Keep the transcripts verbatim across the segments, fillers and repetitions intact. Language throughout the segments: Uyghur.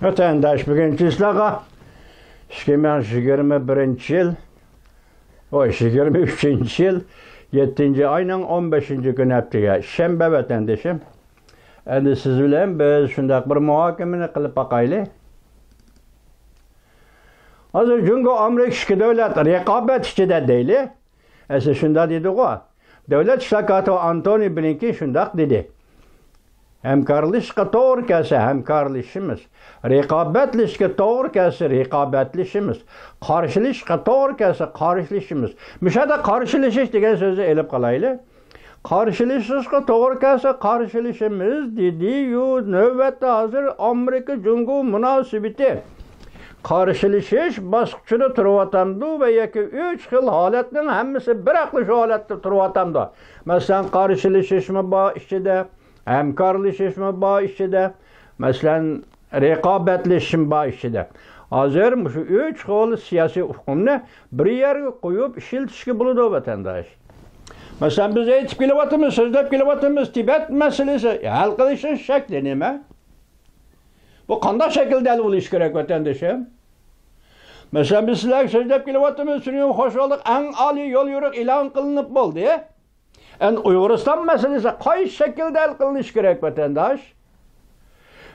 ۋەتەنداش، بۈگۈن چىسلاغا ئىككى مىڭ يىگىرمە بىرىنچى يىل، ۋوي، يىگىرمە ئۈچىنچى يىل، يەتتىنچى ئاينىڭ ئون بەشىنچى كۈنى، ھەپتىگە شەنبە، ۋەتەندىشىم. ئەمدى سىز بىلەن بىز شۇنداق بىر مۇھاكىمىنى قىلىپ باقايلى. ھازىر جۇڭگو ئامېرىكا ئىككى دۆلەت رىقابەت ئىچىدە دەيلى. ئەسلى شۇنداق دېدىغۇ. دۆلەت ئىشلار كاتىپى ئانتونى بلىنكېن شۇنداق دېدى. ھەمكارلىشىشقا توغرا كەلسە ھەمكارلىشىمىز. رىقابەتلىشىشكە توغرا كەلسە رىقابەتلىشىمىز. قارشىلىشىشقا توغرا كەلسە قارشىلىشىمىز. مۇشۇ يەردە قارشىلىشىش دېگەن سۆزنى ئېلىپ قالايلى. قارشىلىشىشقا توغرا كەلسە قارشىلىشىمىز، دېدىيۇ. نۆۋەتتە ھازىر ئامېرىكا جۇڭگو مۇناسىۋىتى قارشىلىشىش باسقۇچىدا تۇرۇۋاتامدۇ ۋە ياكى ئۈچ خىل ھالەتنىڭ ھەممىسى بىراقلا شۇ ھالەتتە تۇرۇۋاتامدۇ؟ مەسىلەن، قارشىلىشىشمۇ بار ئىچىدە، ھەمكارلىشىشمۇ بار ئىچىدە، مەسىلەن، رىقابەتلىشىشمۇ بار ئىچىدە. ھازىر مۇشۇ ئۈچ خىل سىياسىي ئۇقۇمنى بىر يەرگە قويۇپ ئىشلىتىشكە بولىدۇ، ۋەتەنداش. مەسىلەن، بىز ئېيتىپ كېلىۋاتىمىز، سۆزلەپ كېلىۋاتىمىز، تىبەت مەسىلىسى ھەل قىلىشنىڭ شەكلى نېمە؟ بۇ قانداق شەكىلدە ھەل بولۇشى كېرەك، ۋەتەندىشىم؟ مەسىلەن، بىز سىلەرگە سۆزلەپ كېلىۋاتىمىز، شۇنىڭ خۇشاللىق ئەڭ ئالىي يول يورۇق ئېلان قىلىنىپ بولدى. ئەمدى ئۇيغۇرىستان مەسىلىسى قايسى شەكىلدە ھەل قىلىنىشى كېرەك، ۋەتەنداش؟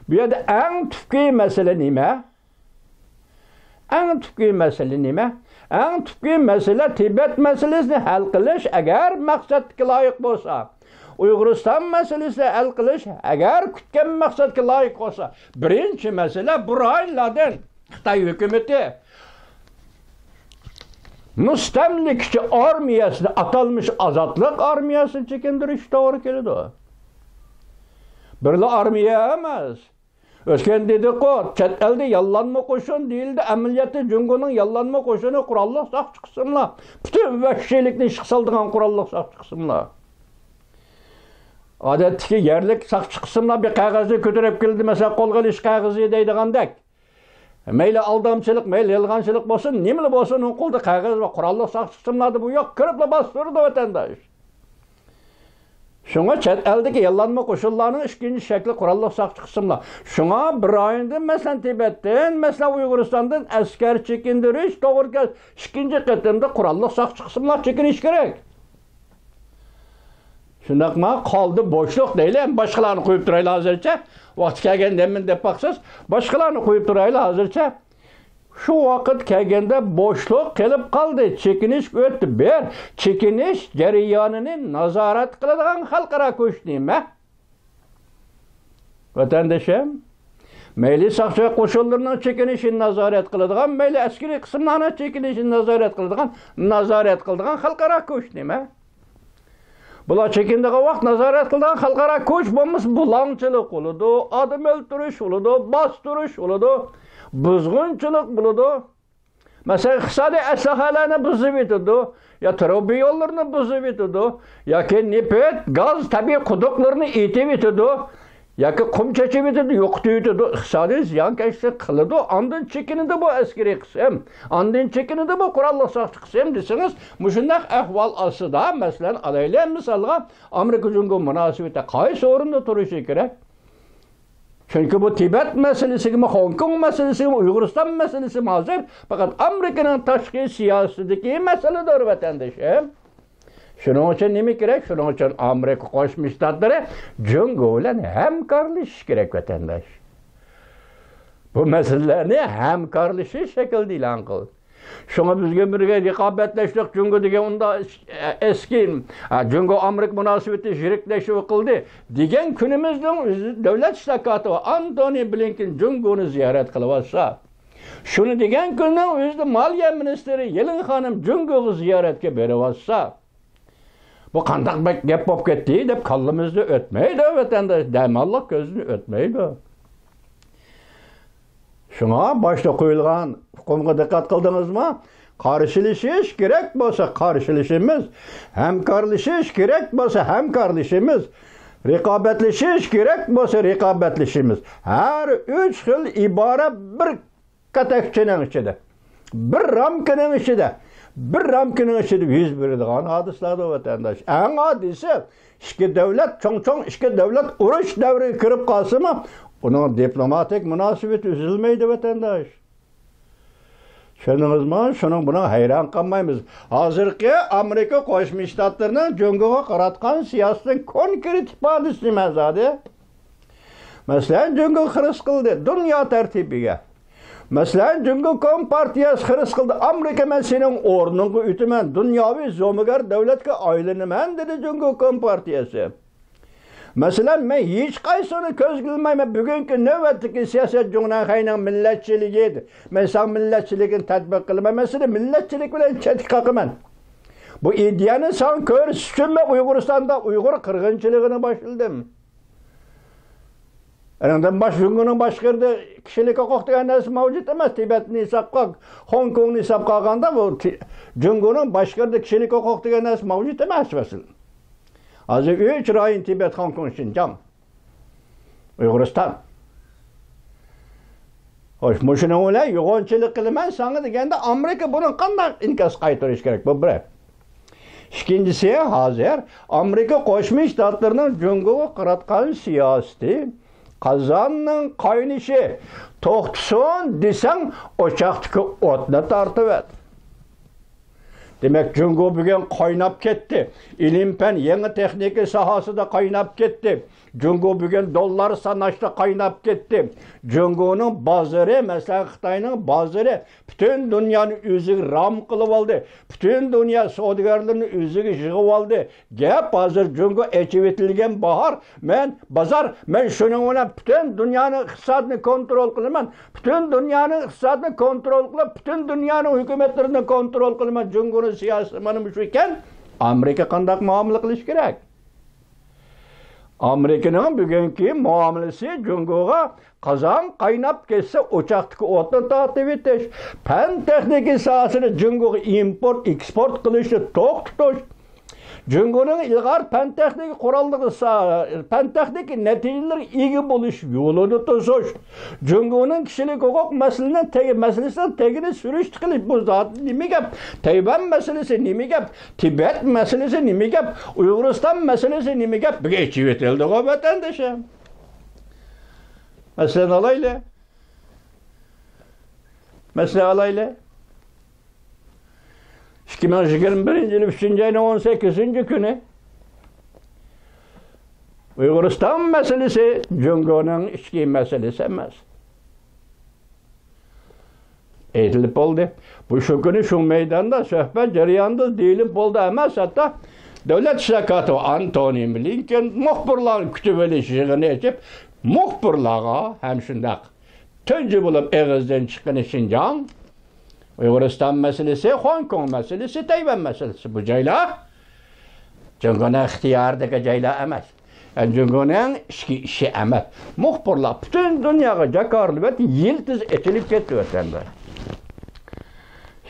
بۇ يەردە ئەڭ تۈپكى مەسىلە نېمە؟ ئەڭ تۈپكى مەسىلە نېمە؟ ئەڭ تۈپكى مەسىلە تىبەت مەسىلىسىنى ھەل قىلىش، ئەگەر مەقسەتكە لايىق بولسا، ئۇيغۇرىستان مەسىلىسىنى ھەل قىلىش، ئەگەر كۈتكەن مەقسەتكە لايىق بولسا، بىرىنچى مەسىلە بۇ رايونلاردىن خىتاي ھۆكۈمىتى مۇستەملىكىچى ئارمىيەسىنى، ئاتالمىش ئازادلىق ئارمىيەسىنى چېكىندۈرۈش توغرا كېلىدۇ. بىرلا ئارمىيە ئەمەس. ئۆتكەن دېدۇققۇ، چەت ئەلدە ياللانما قوشۇن دېيىلدى. ئەمەلىيەتتە جۇڭگونىڭ ياللانما قوشۇنى قوراللىق ساقچى قىسىملار. پۈتۈن ۋەھشىيلىكنى ئىشقا سالىدىغان قوراللىق ساقچى قىسىملار. ئادەتتىكى يەرلىك ساقچى قىسىملار بىر قەغەزنى كۆتۈرۈپ كېلىدۇ، مەسىلەن، قولغا ئېلىش قەغىزى دەيدىغاندەك. مەيلى ئالدامچىلىق، مەيلى يالغانچىلىق بولسۇن، نېمىلا بولسۇن، ئۇنىڭ قولىدا قەغەز بار. قوراللىق ساقچى قىسىملاردا بۇ يوق، كىرىپلا باستۇرىدۇ، ۋەتەنداش. شۇڭا چەت ئەلدىكى ياللانما قوشۇنلارنىڭ ئىككىنچى شەكلى قوراللىق ساقچى قىسىملار. شۇڭا بىر رايوندىن، مەسىلەن، تىبەتتىن، مەسىلەن، ئۇيغۇرىستاندىن ئەسكەر چېكىندۈرۈش توغرا كەل-، ئىككىنچى قېتىمدا قوراللىق ساقچى قىسىملار چېكىنىش كېرەك. شۇنداقمۇ قالدى بوشلۇق دەيلى، باشقىلارنى قويۇپ تۇرايلى ھازىرچە. ۋاقتى كەلگەندە مەن دەپ باقسىز، باشقىلارنى قويۇپ تۇرايلى ھازىرچە. شۇ ۋاقىت كەلگەندە بوشلۇق قېلىپ قالدى. چېكىنىش ئۆتتى. بىر چېكىنىش جەريانىنى نازارەت قىلىدىغان خەلقئارا كۈچ نېمە؟ ۋەتەندىشىم، مەيلى ساقچى قوشۇنلىرىنىڭ چېكىنىشىنى نازارەت قىلىدىغان، مەيلى ئەسكىرىي قىسىملارنىڭ چېكىنىشىنى نازارەت قىلىدىغان، نازارەت قىلىدىغان خەلقئارا كۈچ نېمە؟ بۇلار چېكىنىدىغان ۋاقىت نازارەت قىلىدىغان خەلقئارا كۈچ بولمىسا، بۇلاڭچىلىق بولىدۇ، ئادەم ئۆلتۈرۈش بولىدۇ، باستۇرۇش بولىدۇ، بۇزغۇنچىلىق بولىدۇ. مەسىلەن، ئىقتىسادىي ئەسلىھەلەرنى بۇزۇۋېتىدۇ، يا تۇرۇبا يوللىرىنى بۇزۇۋېتىدۇ، ياكى نېفىت، گاز، تەبىئىي قۇدۇقلىرىنى ئېتىۋېتىدۇ، ياكى قۇم چېچىۋېتىدۇ، يوقىتىۋېتىدۇ، ئىقتىسادىي زىيانكەشلىك قىلىدۇ، ئاندىن چېكىنىدۇ بۇ ئەسكىرىي قىسىم، ئاندىن چېكىنىدۇ بۇ قوراللىق ساقچى قىسىم دېسىڭىز، مۇشۇنداق ئەھۋال ئاستىدا، مەسىلەن، ئالايلى مىسالغا، ئامېرىكا جۇڭگو مۇناسىۋىتى قايسى ئورۇندا تۇرۇشى كېرەك؟ چۈنكى بۇ تىبەت مەسىلىسىگىمۇ، خوڭكوڭ مەسىلىسىگىمۇ، ئۇيغۇرىستان مەسىلىسىمۇ ھازىر پەقەت ئامېرىكىنىڭ تاشقى سىياسىتىدىكى مەسىلىدۇر، ۋەتەندىشىم. شۇنىڭ ئۈچۈن نېمە كېرەك؟ شۇنىڭ ئۈچۈن ئامېرىكا قوشما شتاتلىرى جۇڭگو بىلەن ھەمكارلىشىشى كېرەك، ۋەتەنداش. بۇ مەسىلىلەرنى ھەمكارلىشىش شەكلىدە ئېلان قىل. شۇڭا بىزگە بىرگە رىقابەتلەشتۇق، جۇڭگو دېگەن ئۇنداق ئەسكى، ھە، جۇڭگو ئامېرىكا مۇناسىۋىتى يىرىكلەشۈۋ قىلدى دېگەن كۈنىمىزنىڭ ئۆزى دۆلەت ئىشلار كاتىپى ئانتونى بلىنكېن جۇڭگونى زىيارەت قىلىۋاتسا، شۇنى دېگەن كۈننىڭ ئۆزىدە مالىيە مىنىستىرى يېلېن خانىم جۇڭگوغا زىيارەتكە بېرىۋاتسا، بۇ قانداق بەك گەپ بولۇپ كەتتى دەپ كاللىمىزدىن ئۆتمەيدۇ، ۋەتەنداش، دەماللىق كۆزدىن ئۆتمەيدۇ. شۇڭا باشتا قويۇلغان ئۇقۇمغا دىققەت قىلدىڭىزمۇ؟ قارشىلىشىش كېرەك بولسا قارشىلىشىمىز، ھەمكارلىشىش كېرەك بولسا ھەمكارلىشىمىز، رىقابەتلىشىش كېرەك بولسا رىقابەتلىشىمىز. ھەر ئۈچ خىل ئىبارە بىر كاتەكچىنىڭ ئىچىدە، بىر رامكىنىڭ ئىچىدە، بىر رامكىنىڭ ئىچىدە يۈز بېرىدىغان ھادىسىلەردۇر، ۋەتەنداش. ئەڭ ئاددىيسى، ئىككى دۆلەت، چوڭ-چوڭ ئىككى دۆلەت ئۇرۇش دەۋرىگە كىرىپ قالسىمۇ، ئۇنىڭ دىپلوماتىك مۇناسىۋىتى ئۈزۈلمەيدۇ، ۋەتەنداش. چۈشەندىڭىزمۇ؟ شۇنىڭ بۇنىڭ ھەيران قالمايمىز. ھازىرقى ئامېرىكا قوشما شتاتلىرىنىڭ جۇڭگوغا قاراتقان سىياسىتىنىڭ كونكرېت ئىپادىسى نېمە زادى؟ مەسىلەن، جۇڭگو خىرىس قىلدى دۇنيا تەرتىپىگە. مەسىلەن، جۇڭگو كومپارتىيەسى خىرىس قىلدى. ئامېرىكا، مەن سېنىڭ ئورنۇڭغا ئۆتىمەن، دۇنياۋى زومىگەر دۆلەتكە ئايلىنىمەن، دېدى جۇڭگو كومپارتىيەسى. مەسىلەن، مەن ھېچقايسىنى كۆزگە ئىلمايمەن. بۈگۈنكى نۆۋەتتىكى سىياسەت جۇڭنەنخەينىڭ مىللەتچىلىكى. مەن ساڭا مىللەتچىلىكنى تەتبىق قىلىمەن. مەن سېنى مىللەتچىلىك بىلەن چەتكە قاقىمەن. بۇ ئىدىيەنى ساڭا كۆرسىتىش ئۈچۈن مەن ئۇيغۇرىستاندا ئۇيغۇر قىرغىنچىلىقىنى باشلىدىم. ئۇنىڭدىن باش-، جۇڭگونىڭ باشقا يېرىدە كىشىلىك ھوقۇق دېگەن نەرسە ماۋجۇت ئەمەس. تىبەتنى ھېسابقا، خوڭكوڭنى ھېسابقا ئالغاندا، بۇ تى-، جۇڭگونىڭ باشقا يېرىدە كىشىلىك ھوقۇق دېگەن نەرسە ماۋجۇت ئەمەس، مەسىلەن. ھازىر ئۈچ رايون، تىبەت، خوڭكوڭ، شىنجاڭ، ئۇيغۇرىستان. خوش، مۇشۇنىڭ بىلەن يوغانچىلىق قىلىمەن ساڭا دېگەندە، ئامېرىكا بۇنىڭ قانداق ئىنكاس قايتۇرۇشى كېرەك؟ بۇ بىر. ئىككىنچىسى، ھازىر ئامېرىكا قوشما شتاتلىرىنىڭ جۇڭگوغا قاراتقان سىياسىتى، قازاننىڭ قاينىشى توختىسۇن دېسەڭ، ئوچاقتىكى ئوتنى تارتىۋەت. دېمەك، جۇڭگو بۈگۈن قايناپ كەتتى. ئىلىم-پەن، يېڭى تېخنىكا ساھەسىدە قايناپ كەتتى. جۇڭگو بۈگۈن دوللار ساناشتا قايناپ كەتتى. جۇڭگونىڭ بازىرى، مەسىلەن، خىتاينىڭ بازىرى پۈتۈن دۇنيانى ئۆزىگە رام قىلىۋالدى. پۈتۈن دۇنيا سودىگەرلىرىنى ئۆزىگە يىغىۋالدى. گەپ ھازىر جۇڭگو ئېچىۋېتىلگەن باھار، مەن بازار، مەن شۇنىڭ بىلەن پۈتۈن دۇنيانىڭ ئىقتىسادىنى كونترول قىلىمەن. پۈتۈن دۇنيانىڭ ئىقتىسادىنى كونترول قىلىپ، پۈتۈن دۇنيانىڭ ھۆكۈمەتلىرىنى كونترول قىلىمەن. جۇڭگونىڭ سىياسىتى مانا مۇشۇ ئىكەن. ئامېرىكا قانداق مۇئامىلە قىلىشى كېرەك؟ ئامېرىكىنىڭ بۈگۈنكى مۇئامىلىسى جۇڭگوغا قازان قايناپ كەتسە، ئوچاقتىكى ئوتنى تارتىۋېتىش، پەن تېخنىكا ساھەسىنى جۇڭگوغا ئىمپورت، ئېكسپورت قىلىشنى توختىتىش، جۇڭگونىڭ ئىلغار پەن تېخنىكا قوراللىرى سا-، پەن تېخنىكا نەتىجىلىرىگە ئىگە بولۇش يولىنى توسۇش، جۇڭگونىڭ كىشىلىك ھوقۇق مەسىلىنىڭ تېگى-، مەسىلىسىنىڭ تېگىنى سۈرۈشتە قىلىش، بۇ زادى نېمە گەپ؟ تەيۋەن مەسىلىسى نېمە گەپ؟ تىبەت مەسىلىسى نېمە گەپ؟ ئۇيغۇرىستان مەسىلىسى نېمە گەپ؟ بۈگۈن ئېچىۋېتىلدىغۇ، ۋەتەندىشىم. مەسىلىنى ئالايلى. مەسىلە ئالايلى. ئىككى مىڭ يىگىرمە بىرىنچى يىل ئۈچىنچى ئاينىڭ ئون سەككىزىنچى كۈنى ئۇيغۇرىستان مەسىلىسى جۇڭگونىڭ ئىچكى مەسىلىسى ئەمەس. ئېيتىلىپ بولدى. بۇ شۇ كۈنى شۇ مەيداندا سۆھبەت جەريانىدا دېيىلىپ بولدى ئەمەس، ھەتتا دۆلەت ئىشلار كاتىپى ئانتونى بلىنكېن مۇخبىرلارنى كۈتۈۋېلىش يىغىنى ئېچىپ، مۇخبىرلارغا ھەم شۇنداق تۇنجى بولۇپ ئېغىزدىن چىققىنى شىنجاڭ، ئۇيغۇرىستان مەسىلىسى، خوڭكوڭ مەسىلىسى، تەيۋەن مەسىلىسى، بۇ جايلار جۇڭگونىڭ ئىختىيارىدىكى جايلار ئەمەس. يەنى جۇڭگونىڭ ئىچكى ئىشى ئەمەس. مۇخبىرلار پۈتۈن دۇنياغا جاكارلىۋەتتى، يىلتىز ئېچىلىپ كەتتى ۋەتەندە.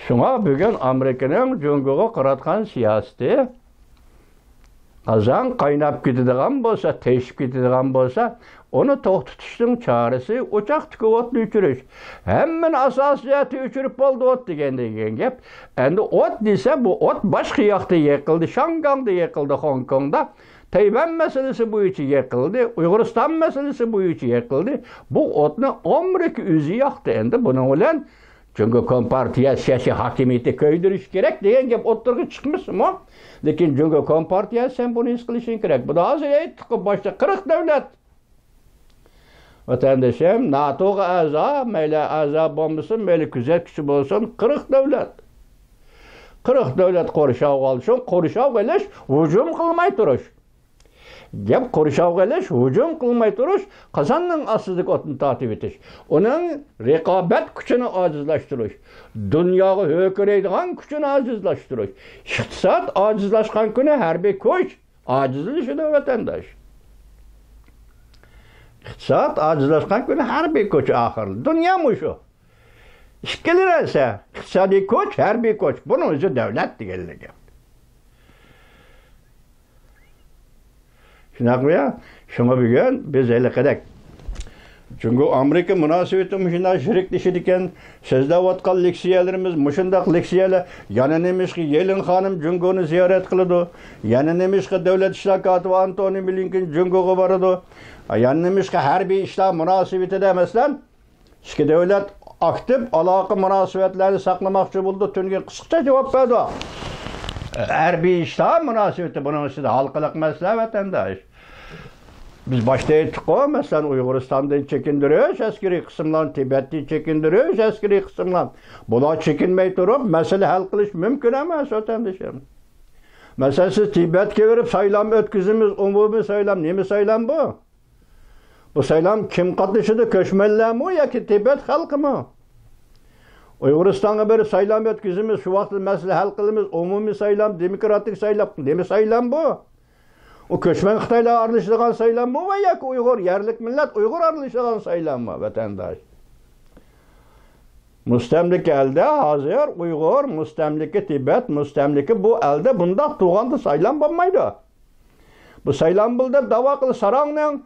شۇڭا بۈگۈن ئامېرىكىنىڭ جۇڭگوغا قاراتقان سىياسىتى، قازان قايناپ كېتىدىغان بولسا، تېشىپ كېتىدىغان بولسا، ئۇنى توختىتىشنىڭ چارىسى ئوچاقتىكى ئوتنى ئۆچۈرۈش. ھەممىنى ئاساسىي جەھەتتە ئۆچۈرۈپ بولدى ئوت دېگەن، دېگەن گەپ. ئەمدى ئوت دېسە، بۇ ئوت باشقا ياقتا يېقىلدى، شاڭگاڭدا يېقىلدى، خوڭكوڭدا. تەيۋەن مەسىلىسى بويىچە يېقىلدى، ئۇيغۇرىستان مەسىلىسى بويىچە يېقىلدى. بۇ ئوتنى ئامېرىكا ئۆزى ياقتى. ئەمدى بۇنىڭ بىلەن جۇڭگو كومپارتىيە سىياسىي ھاكىمىيىتى كۆيدۈرۈش كېرەك دېگەن گەپ ئوتتۇرىغا چىقمىسىمۇ، لېكىن جۇڭگو كومپارتىيەسى سەن بۇنى ھېس قىلىشىڭ كېرەك. بۇنى ھازىر ئېيتتۇققۇ، باشتا قىرىق دۆلەت. ۋەتەندىشىم، ناتوغا ئەزا، مەيلى ئەزا بولمىسۇن، مەيلى كۆزەتكۈچى بولسۇن، قىرىق دۆلەت. قىرىق دۆلەت قورشاۋغا ئالسۇن، قورشاۋغا ئېلىش، ھۇجۇم قىلماي تۇرۇش. گەپ قورشاۋغا ئېلىش، ھۇجۇم قىلماي تۇرۇش، قازاننىڭ ئاستىدىكى ئوتنى تارتىۋېتىش، ئۇنىڭ رىقابەت كۈچىنى ئاجىزلاشتۇرۇش، دۇنياغا ھۆركىرەيدىغان كۈچىنى ئاجىزلاشتۇرۇش. ئىقتىساد ئاجىزلاشقان كۈنى ھەربىي كۈچ ئاجىزلىشىدۇ، ۋەتەنداش. ئىقتىساد ئاجىزلاشقان كۈنى ھەربىي كۈچ ئاخىرلىشىدۇ. دۇنيا مۇشۇ. ئىككىلا نەرسە، ئىقتىسادىي كۈچ، ھەربىي كۈچ. بۇنىڭ ئۆزى دۆلەت دېگەنلىك. شۇنداقمۇ يا؟ شۇڭا بۈگۈن بىز ھېلىقىدەك جۇڭگو ئامېرىكا مۇناسىۋىتى مۇشۇنداق شېرىكلىشىدىكەن، سۆزلەۋاتقان لېكسىيەلىرىمىز مۇشۇنداق لېكسىيەلەر. يەنە نېمىشقا يېلېن خانىم جۇڭگونى زىيارەت قىلىدۇ؟ يەنە نېمىشقا دۆلەت ئىشلار كاتىپى ئانتونى بلىنكېن جۇڭگوغا بارىدۇ؟ يەنە نېمىشقا ھەربىي ئىشلار مۇناسىۋىتىدە، مەسىلەن، ئىككى دۆلەت ئاكتىپ ئالاقە مۇناسىۋەتلەرنى ساقلىماقچى بولىدۇ؟ تۈنۈگۈن قىسقىچە جاۋاب بەردى. ھەربىي ئىشلار مۇناسىۋىتى بۇنىڭ ئىچىدە ھالقىلىق مەسىلە، ۋەتەنداش. بىز باشتا ئېيتتۇققۇ، مەسىلەن، ئۇيغۇرىستاندىن چېكىندۈرۈش ئەسكىرىي قىسىملارنى، تىبەتتىن چېكىندۈرۈش ئەسكىرىي قىسىملارنى. بۇلار چېكىنمەي تۇرۇپ مەسىلە ھەل قىلىش مۇمكىن ئەمەس، ۋەتەندىشىم. مەسىلەن، سىز تىبەتكە بېرىپ سايلام ئۆتكۈزىمىز، ئومۇمىي سايلام، نېمە سايلام بۇ؟ بۇ سايلام كىم قاتنىشىدۇ؟ كۆچمەنلەرمۇ ياكى تىبەت خەلقىمۇ؟ ئۇيغۇرىستانغا بېرىپ سايلام ئۆتكۈزىمىز، شۇ ۋاقىتتا مەسىلە ھەل قىلىمىز، ئومۇمىي سايلام، دېموكراتىك سايلام، نېمە سايلام بۇ؟ ئۇ كۆچمەن خىتايلار ئارىلىشىدىغان سايلاممۇ ۋە ياكى ئۇيغۇر، يەرلىك مىللەت ئۇيغۇر ئارىلىشىدىغان سايلاممۇ، ۋەتەنداش؟ مۇستەملىكە ئەلدە ھازىر ئۇيغۇر، مۇستەملىكە تىبەت، مۇستەملىكە بۇ ئەلدە بۇنداق تۇغاندا سايلام بولمايدۇ. بۇ سايلام بولدى دەپ داۋا قىل ساراڭنىڭ.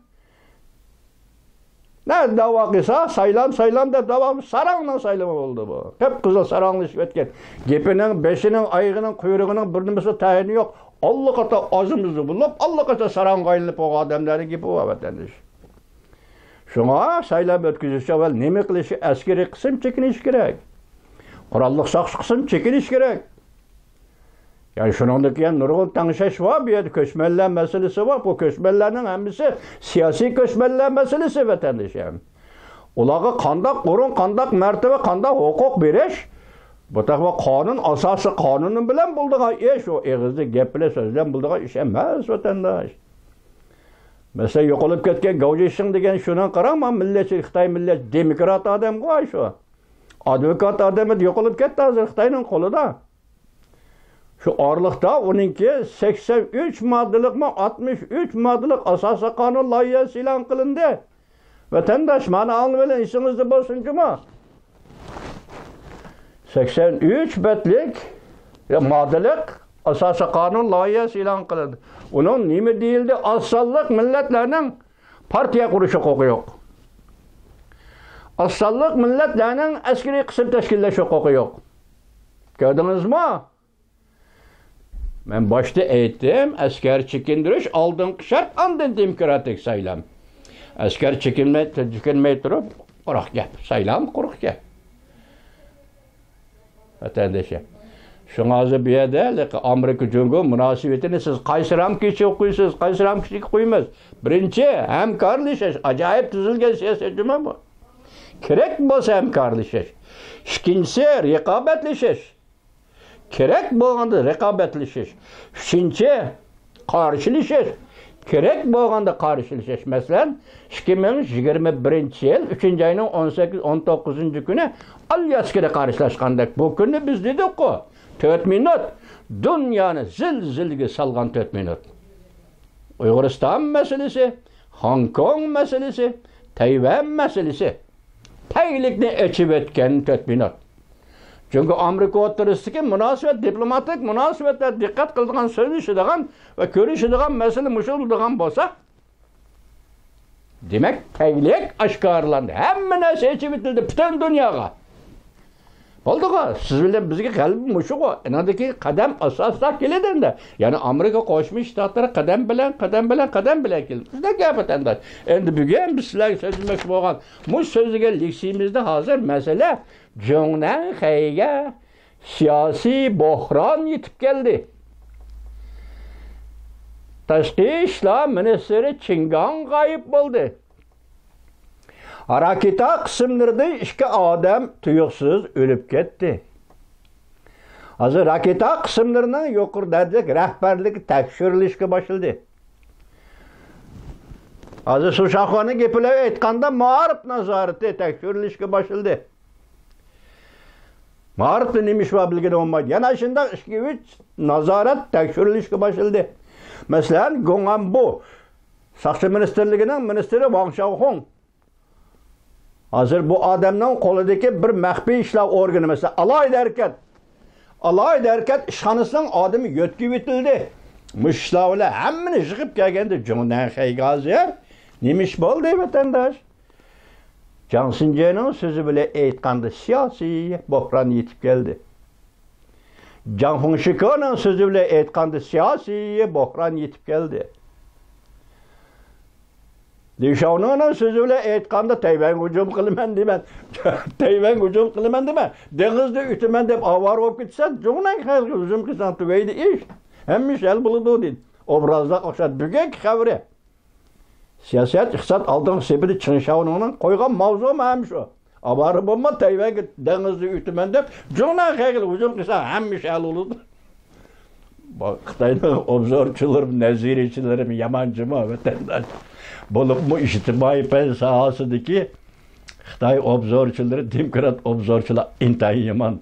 نە داۋا قىلسا، سايلام، سايلام دەپ داۋا قىل ساراڭنىڭ سايلىمى بولدى بۇ. قىپقىزىل ساراڭلىشىپ ئۆتكەن. گېپىنىڭ، بېشىنىڭ، ئايىغىنىڭ، قۇيرۇقىنىڭ بىر نېمىسى تەيىنى يوق. ئاللىقاچان ئازىمىزى بولۇپ، ئاللىقاچان ساراڭغا ئايلىنىپ بولغان ئادەملەرنىڭ گېپى بۇ، ۋەتەندىشىم. شۇڭا سايلام ئۆتكۈزۈشتە ئەۋۋەل نېمە قىلىشى، ئەسكىرىي قىسىم چېكىنىشى كېرەك. قوراللىق ساقچى قىسىم چېكىنىشى كېرەك. يەنى شۇنىڭدىن كېيىن نۇرغۇن تەڭشەش بار. بۇ يەردە كۆچمەنلەر مەسىلىسى بار. بۇ كۆچمەنلەرنىڭ ھەممىسى سىياسىي كۆچمەنلەر مەسىلىسى، ۋەتەندىشىم. ئۇلارغا قانداق ئورۇن، قانداق مەرتىبە، قانداق ھوقۇق بېرىش، بۇ تەقۋا قانۇن، ئاساسىي قانۇن بىلەن بولىدىغان ئىش. ئۇ ئېغىزدا گەپ بىلەن، سۆز بىلەن بولىدىغان ئىش ئەمەس، ۋەتەنداش. مەسىلەن، يوقىلىپ كەتكەن گاۋجىشىڭ دېگەن شۇنىڭ قاراڭ، ما مىللەتچى خىتاي مىللەت دېموكرات ئادەمغۇ شۇ. ئادۋوكات ئادەم ئىدى، يوقىلىپ كەتتى، ھازىر خىتاينىڭ قولىدا. شۇ ئارىلىقتا ئۇنىڭكى سەكسەن ئۈچ ماددىلىقمۇ، ئاتمىش ئۈچ ماددىلىق ئاساسىي قانۇن لايىھەسى ئېلان قىلىندى. ۋەتەنداش، مانا ئاڭلىۋېلىڭ، ئېسىڭىزدە بولسۇن جۇمۇ. سەكسەن ئۈچ بەتلىك، يا، ماددىلىق ئاساسىي قانۇن لايىھەسى ئېلان قىلىندى. ئۇنىڭ نېمە دېيىلدى؟ ئاز سانلىق مىللەتلەرنىڭ پارتىيە قۇرۇش ھوقۇقى يوق. ئاز سانلىق مىللەتلەرنىڭ ئەسكىرىي قىسىم تەشكىللەش ھوقۇقى يوق. كۆردىڭىزمۇ؟ مەن باشتا ئېيتتىم، ئەسكەر چېكىندۈرۈش ئالدىنقى شەرت، ئاندىن دېموكراتىك سايلام. ئەسكەر چېكىنمەي، چېكىنمەي تۇرۇپ، قۇرۇق گەپ، سايلام قۇرۇق گەپ. ۋەتەندىشىم. شۇڭا ھازىر بۇ يەردە ھېلىقى ئامېرىكا جۇڭگو مۇناسىۋىتىنى سىز قايسى رامكا ئىچىگە قويىسىز، قايسى رامكا ئىچىگە قويىمىز؟ بىرىنچى، ھەمكارلىشىش، ئاجايىپ تۈزۈلگەن سىياسەت جۇمۇ بۇ. كېرەك بولسا ھەمكارلىشىش. ئىككىنچىسى، رىقابەتلىشىش. كېرەك بولغاندا رىقابەتلىشىش. ئۈچىنچى، قارشىلىشىش. كېرەك بولغاندا قارشىلىشىش. مەسىلەن، ئىككى مىڭ يىگىرمە بىرىنچى يىل ئۈچىنچى ئاينىڭ ئون سەككىز، ئون توققۇزىنچى كۈنى ئالياسكىدا قارشىلاشقاندەك، بۇ كۈننى بىز دېدۇققۇ، تۆت مىنۇت، دۇنيانى زىلزىلىگە سالغان تۆت مىنۇت. ئۇيغۇرىستان مەسىلىسى، خوڭكوڭ مەسىلىسى، تەيۋەن مەسىلىسى. تەگلىكنى ئېچىۋەتكەن تۆت مىنۇت. جۇڭگو ئامېرىكا ئوتتۇرىسىدىكى مۇناسىۋەت، دىپلوماتىك مۇناسىۋەتلەر دىققەت قىلىدىغان، سۆزلىشىدىغان ۋە كۆرۈشىدىغان مەسىلە مۇشۇ بولىدىغان بولسا، دېمەك، تەگلىك ئاشكارىلاندى. ھەممە نەرسە ئېچىۋېتىلدى پۈتۈن دۇنياغا. بولدىغۇ، سىز بىلەن بىزگە غەلىبە مۇشۇغۇ. ئېنىڭدىكى قەدەم ئاساسلىق كېلىدۇ ئەمدى. يەنى ئامېرىكا قوشما شتاتلىرى قەدەم بىلەن، قەدەم بىلەن، قەدەم بىلەن كېلىدۇ. بىزدە گەپ ئەمدى. ئەمدى بۈگۈن بىز سىلەرگە سۆزلىمەكچى بولغان مۇشۇ سۆزلىگەن لېكسىيىمىزدە ھازىر مەسىلە جۇڭنەنخەيگە سىياسىي بوھران يېتىپ كەلدى. تاشقى ئىشلار مىنىستىرى چېن گاڭ غايىب بولدى. راكېتا قىسىملىرىدىن ئىككى ئادەم تۇيۇقسىز ئۆلۈپ كەتتى. ھازىر راكېتا قىسىملىرىنىڭ يۇقىرى دەرىجىلىك رەھبەرلىكى تەكشۈرۈلۈشكە باشلىدى. ھازىر شۇ شاخۇنىڭ گېپى بىلەن ئېيتقاندا، مائارىپ نازارىتى تەكشۈرۈلۈشكە باشلىدى. مائارىپتا نېمە ئىش بار بىلگىلى بولمايدۇ. يەنە شۇنداق ئىككى، ئۈچ نازارەت تەكشۈرۈلۈشكە باشلىدى. مەسىلەن، گوڭئەنبۇ ساقچى مىنىستىرلىكىنىڭ مىنىستىرى ۋاڭ شياۋخۇڭ. ھازىر بۇ ئادەمنىڭ قولىدىكى بىر مەخپىي ئىشلار ئورگىنى، مەسىلەن، ئالاھىدە ھەرىكەت، ئالاھىدە ھەرىكەت ئىشخانىسىنىڭ ئادىمى يۆتكىۋېتىلدى. مۇشۇ ئىشلار بىلەن ھەممىنى يىغىپ كەلگەندە جۇڭنەنخەيگە ھازىر نېمە ئىش بولدى، ۋەتەنداش؟ جاڭ سىنجېنىڭ سۆزى بىلەن ئېيتقاندا، سىياسىي بوھران يېتىپ كەلدى. جاڭ فېڭشىكېنىڭ سۆزى بىلەن ئېيتقاندا، سىياسىي بوھران يېتىپ كەلدى. لى شياۋنىڭنىڭ سۆزى بىلەن ئېيتقاندا، تەيۋەنگە ھۇجۇم قىلىمەن دېمەن. تەيۋەنگە ھۇجۇم قىلىمەن دېمە. دېڭىزدا ئۆتىمەن دەپ ئاۋارە بولۇپ كېتىسەن، جۇڭنەن خەلقىگە ھۇجۇم قىلساڭ تۈگەيدى ئىش. ھەممە ئىش ھەل بولىدۇ دېدى. ئوبرازلىق ئوخشاش بۈگۈنكى خەۋىرى. سىياسەت، ئىقتىساد ئالدىنقى سېپىدە چېڭ شياۋنىڭنىڭ قويغان ماۋزۇ مانا شۇ. ئاۋارە بولما، تەيۋەنگە دېڭىزدا ئۆتىمەن دەپ، جۇڭنەن خەلقىگە ھۇجۇم قىلساڭ، ھەممە ئىش ھەل بولىدۇ. بۇ خىتاينىڭ ئوبزورچىلىرى، نەزىرىيچىلىرى يامان جۇمۇ، ۋەتەنداش. بولۇپمۇ ئىجتىمائىي پەن ساھەسىدىكى خىتاي ئوبزورچىلىرى، دېموكرات ئوبزورچىلار ئىنتايىن يامان.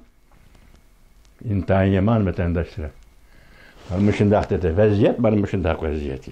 ئىنتايىن يامان، ۋەتەنداشلار. مانا مۇشۇنداق دېدى. ۋەزىيەت مانا مۇشۇنداق ۋەزىيەت.